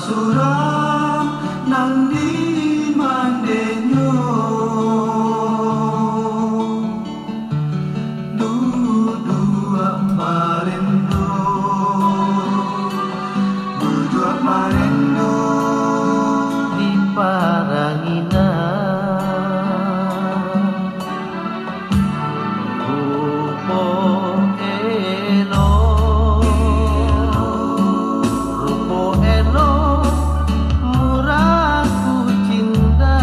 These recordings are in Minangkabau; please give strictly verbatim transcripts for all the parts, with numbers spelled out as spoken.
Surang nan di mandeh nyo, duduak marindu, duduak marindu di paranginan. Rupo elok, rupo elok, murah kucinta,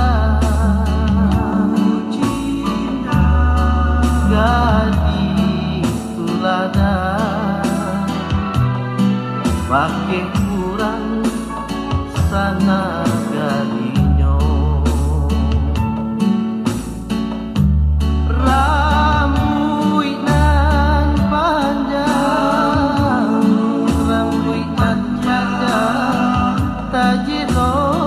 gadih tuladan, bakeh urang sanagari nyo. Rambuik nan panjang, rambuik nan panjang, tajelo-jelo,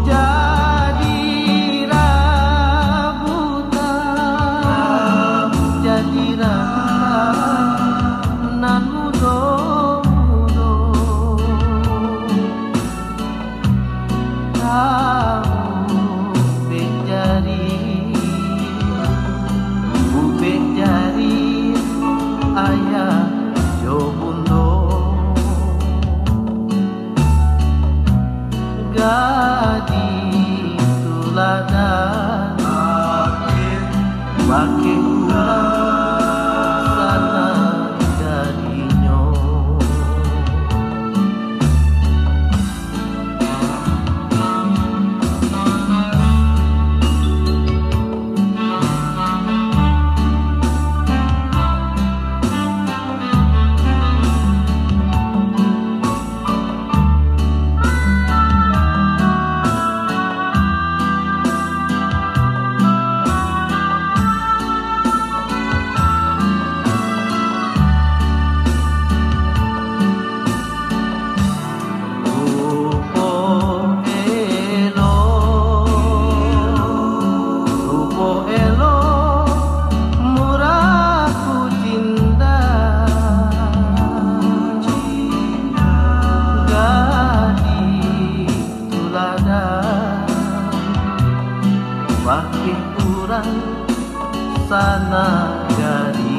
jadi rabutan, jadi rabutan nan mudo-mudo. Taubek jari, ubek jari ayah jo bundo. Gadih tuladan, bakeh urang sanagari nyo. Rupo elok, rupo elok, murah kucinta, gadih tuladan, bakeh urang sanagari